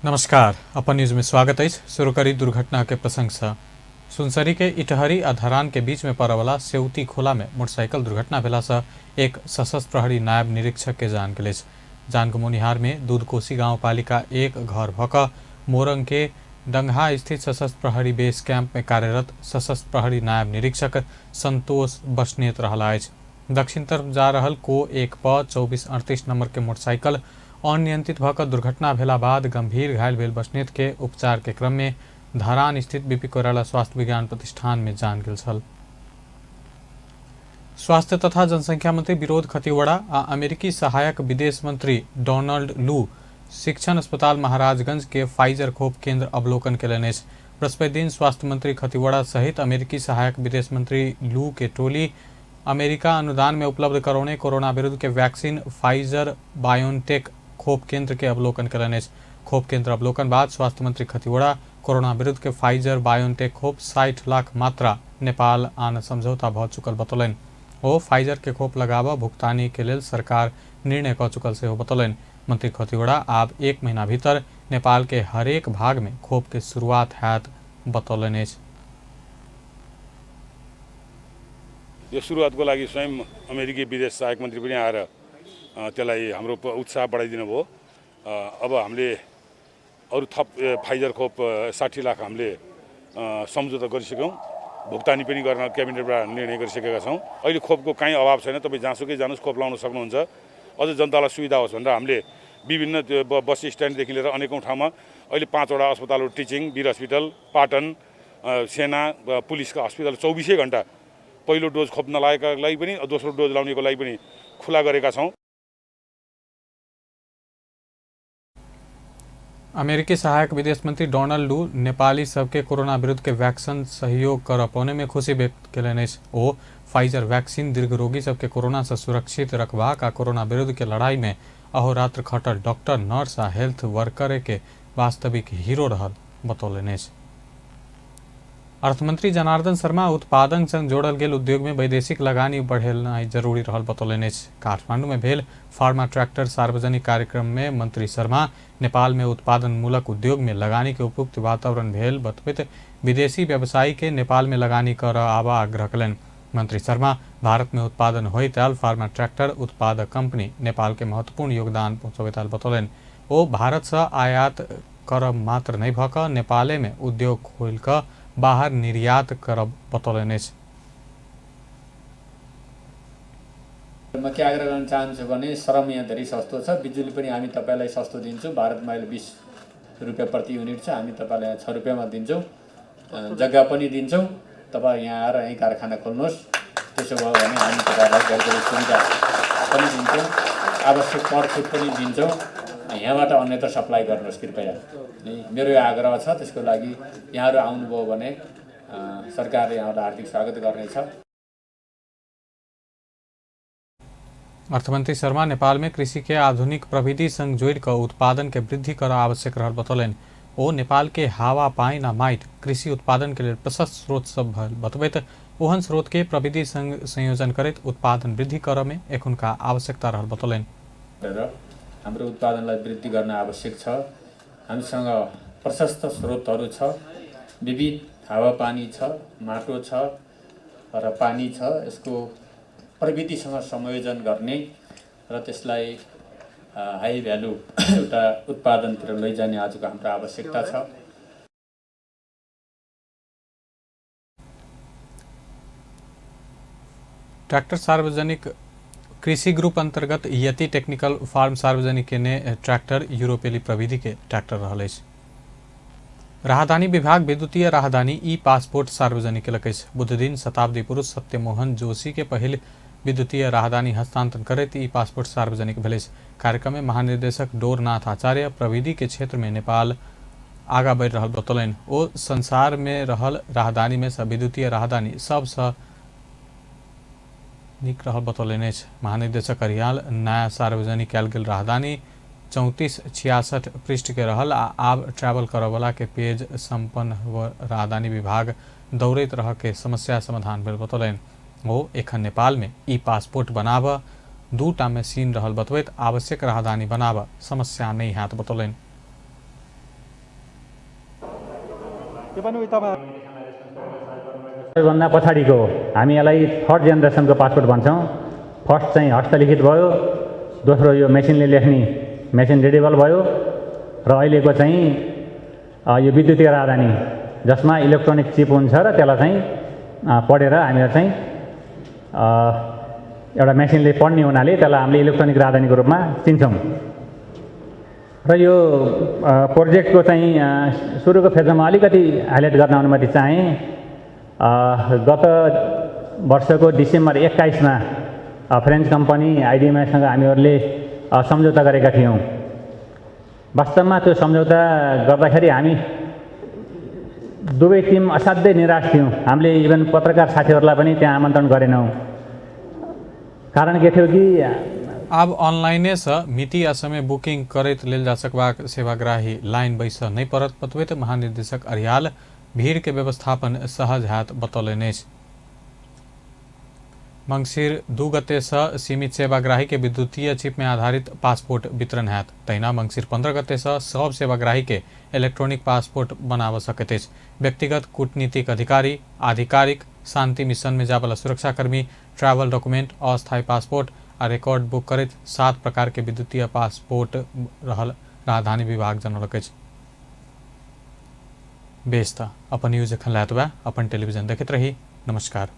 नमस्कार, upon news में स्वागत है। शुरू करी दुर्घटना के प्रसंग से। सुनसरी के इटहरी आ धरान के बीच में पड़वाला सेउती खोला में मोटरसाइकिल दुर्घटना भेला से एक सशस्त्र प्रहरी नायब निरीक्षक के जान गेल। जानगमुनिहार में दूधकोशी गाँव पालिका एक घर भक मोरंग के डंगहा स्थित सशस्त्र प्रहरी बेस कैंप में कार्यरत सशस्त्र प्रहरी नायब निरीक्षक संतोष बस्नेत रहला। दक्षिण तरफ जा रहल को एक प 2438 नंबर के मोटरसाइकिल अनियंत्रित भक दुर्घटना भेला बाद गंभीर घायल भेल बस्नेत के उपचार के क्रम में धरान स्थित बीपी कोइराला स्वास्थ्य विज्ञान प्रतिष्ठान में जान गेल छल। स्वास्थ्य तथा जनसंख्या मंत्री विनोद खतिवड़ा आ अमेरिकी सहायक विदेश मंत्री डोनाल्ड लू शिक्षण अस्पताल महाराजगंज के फाइजर खोप केंद्र अवलोकन केलनि। बृहस्पति दिन स्वास्थ्य मंत्री खतिवड़ा सहित अमेरिकी सहायक विदेश मंत्री लू के टोली अमेरिका अनुदान में उपलब्ध करौने कोरोना विरुद्ध के वैक्सीन फाइजर बायोनटेक खोप केंद्र के अवलोकन करें। खोप केंद्र अवलोकन बाद स्वास्थ्य मंत्री खतिवड़ा कोरोना विरुद्ध के फाइजर बायोनटेक खोप 60 लाख मात्रा नेपाल आन समझौता भ चुकल बतौलन। ओ फाइजर के खोप लगावा भुगतानी के लेल सरकार निर्णय क चुकल से बतौलन। मंत्री खतिवड़ा आब 1 महीना भीतर नेपाल के हरेक भाग में खोप के शुरुआत हैत बतौलन। यो सुरुवातको लागि स्वयं अमेरिकी विदेश सहायक मन्त्री पनि आएर त्यसलाई हाम्रो उत्साह बढाइदिनु भयो। अब हामीले अरु थप फाइजर खोप 60 लाख हामीले सम्झौता गरिसक्यौं। भुक्तानी पनि गर्न क्याबिनेटबाट निर्णय गरिसकेका छौं। अहिले खोपको कहीँ अभाव छैन। तपाई जहाँसुकै जानुस् खोप लाउन सक्नुहुन्छ। अझ जनतालाई सुविधा होस् भनेर हामीले विभिन्न बस स्ट्यान्डदेखि लिएर अनेकौं ठाउँमा अहिले 5 वटा अस्पतालहरू टिचिङ वीर अस्पताल पाटन सेना पुलिसका अस्पताल 24 घण्टा पहिलो डोज खोप नलागेकालाई लागि पनि दोस्रो डोज लाउनेको लागि पनि खुला गरेका छौं। अमेरिकी सहायक विदेश मंत्री डोनाल्ड लू नेपाली सबके कोरोना विरुद्ध के वैक्सीन सहयोग कर पाने में खुशी व्यक्त केलनि। ओ फाइजर वैक्सीन दीर्घ रोगी सबके कोरोना से सुरक्षित रखबा का कोरोना विरुद्ध के लड़ाई में अहोरात्र खटल डॉक्टर नर्स आ हेल्थ वर्कर के वास्तविक हीरो रहल बतौलनि। अर्थमंत्री जनार्दन शर्मा उत्पादन संग जोड़ल गेल उद्योग में वैदेशिक लगानी बढ़ेनाइ जरूरी रहल बतौलनि। काठमांडू में भेल फार्मा ट्रैक्टर सार्वजनिक कार्यक्रम में मंत्री शर्मा नेपाल में उत्पादन मूलक उद्योग में लगानी के उपयुक्त वातावरण भेल बतबैत विदेशी व्यवसायी के नेपाल में लगानी कर आबा आग्रह कयलनि। मंत्री शर्मा भारत में उत्पादन होइत आयल फार्मा ट्रैक्टर उत्पादक कंपनी नेपाल के महत्वपूर्ण योगदान पहुँचबैत आयल बतौलनि। ओ भारत से आयात कर मात्र नहीं भक नेपाले में उद्योग खोल कर बाहर निर्यात करब बतौलनि। म के आग्रह गर्न चाहन्छु भने श्रम यहाँ धेरै सस्तो छ। बिजुली पनि हामी तपाईलाई सस्तो दिन्छौँ। भारतमा अहिले 20 रुपैयाँ प्रति युनिट छ। हामी तपाईलाई 6 रुपैयाँमा दिन्छौँ। जग्गा पनि दिन्छौँ। तपाईँ यहाँ आएर यही कारखाना खोल्नुहोस्। त्यसो भयो भने हामी तपाईलाई धेरै सुविधा पनि दिन्छौँ। आवश्यक कर छुट पनि दिन्छौँ। यहाँबाट अन्यत्र सप्लाई गर्नुहोस् कृपया। मेरो यो आग्रह छ। त्यसको लागि यहाँहरू आउनुभयो भने सरकारले यहाँलाई हार्दिक स्वागत गर्नेछ। अर्थमंत्री शर्मा नेपाल में कृषि के आधुनिक प्रविधि संग जोड़ कर उत्पादन के वृद्धि कर आवश्यक रहल बतौलनि। ओ नेपाल के हावा पानी आ माटि कृषि उत्पादन के लिए प्रशस्त स्रोत सब बतबैत ओहन स्रोत के प्रविधि संग संयोजन करैत उत्पादन वृद्धि कर में एखुनका आवश्यकता रहल बतौलनि। हाम्रो उत्पादनलाई वृद्धि गर्न आवश्यक छ। हामीसँग प्रशस्त स्रोतहरू छ। विविध हावापानी छ, माटो छ र पानी छ। यसको प्रविधिसँग संयोजन गर्ने र त्यसलाई हाई भ्यालु एउटा उत्पादनतिर लैजाने आजको हाम्रो आवश्यकता छ। ट्रैक्टर सार्वजनिक कृषि ग्रुप अंतर्गत यति टेक्निकल फार्म सार्वजनिक ने ट्रैक्टर यूरोपेली प्रविधि के ट्रैक्टर रहल। राहदानी विभाग विद्युतीय राहदानी ई पासपोर्ट सार्वजनिक केलक। बुध दिन शताब्दी पुरुष सत्यमोहन जोशी के पहल विद्युतीय राहदानी हस्तांतरण करैत ई पासपोर्ट सार्वजनिक भेल। कार्यक्रम में महानिर्देशक डोरनाथ आचार्य प्रविधि के क्षेत्र में नेपाल आगा बढ़ रहल बतौलनि। ओ संसार में रहल राहदानी में विद्युतीय राहदानी सबसे निक रहल बतौलनि। महानिर्देशक अरियाल नया सार्वजनिक कयल गेल राहदानी 3466 पृष्ठ के रहल आब ट्रैवल करवाला के पेज संपन्न राहदानी विभाग दौड़ैत रह के समस्या समाधान भेल बतौलनि। वो एखन नेपाल में ई पासपोर्ट बनाब 2टा मशीन रहल बतबैत आवश्यक राहदानी बनाब समस्या नहीं हैत बतौलनि। त्यो पनि तपाईँ सबैभन्दा पछाडिको हो। हामी यसलाई थर्ड जेनेरेसनको पासपोर्ट भन्छौँ। फर्स्ट चाहिँ हस्तलिखित भयो, दोस्रो यो मेसिनले लेख्ने मेसिन रिडेबल भयो, र अहिलेको चाहिँ यो विद्युतीय राजधानी जसमा इलेक्ट्रोनिक चिप हुन्छ र त्यसलाई चाहिँ पढेर हामीहरू चाहिँ एउटा मेसिनले पढ्ने हुनाले त्यसलाई हामीले इलेक्ट्रोनिक राजधानीको रूपमा चिन्छौँ। र यो प्रोजेक्टको चाहिँ सुरुको फेजमा अलिकति हाइलाइट गर्न अनुमति चाहेँ। गत वर्षको डिसेम्बर 21मा फ्रेन्च कम्पनी आइडिएमआईसँग हामीहरूले सम्झौता गरेका थियौँ। वास्तवमा त्यो सम्झौता गर्दाखेरि हामी दुवै टिम असाध्यै निराश थियौँ। हामीले इभन पत्रकार साथीहरूलाई पनि त्यहाँ आमन्त्रण गरेनौँ। कारण के थियो कि आब ऑनलाइने से मिति आ समय बुकिंग करैत लेल जा सकबाक सेवाग्राही लाइन बैस नहीं पड़त बतबैत महानिदेशक अरियाल भीड़ के व्यवस्थापन सहज हाथ बतौलनि। मंगसिर 2 गते से सीमित सेवाग्राही के विद्युतीय चिप में आधारित पासपोर्ट वितरण हैत। तहिना मंगसिर 15 गते से सब सेवाग्राही के इलेक्ट्रॉनिक पासपोर्ट बनाव सकैत अछि। व्यक्तिगत कूटनीतिक अधिकारी, आधिकारिक, शांति मिशन में जावला सुरक्षाकर्मी, ट्रैवल डॉक्यूमेंट, अस्थायी पासपोर्ट आ रिकॉर्ड बुक करित 7 प्रकार के विद्युतीय पासपोर्ट रहल राजधानी विभाग जनौलक अछि। बेस त अपन न्यूज एखन लायत बा, अपन टेलीविजन देखैत रही। नमस्कार।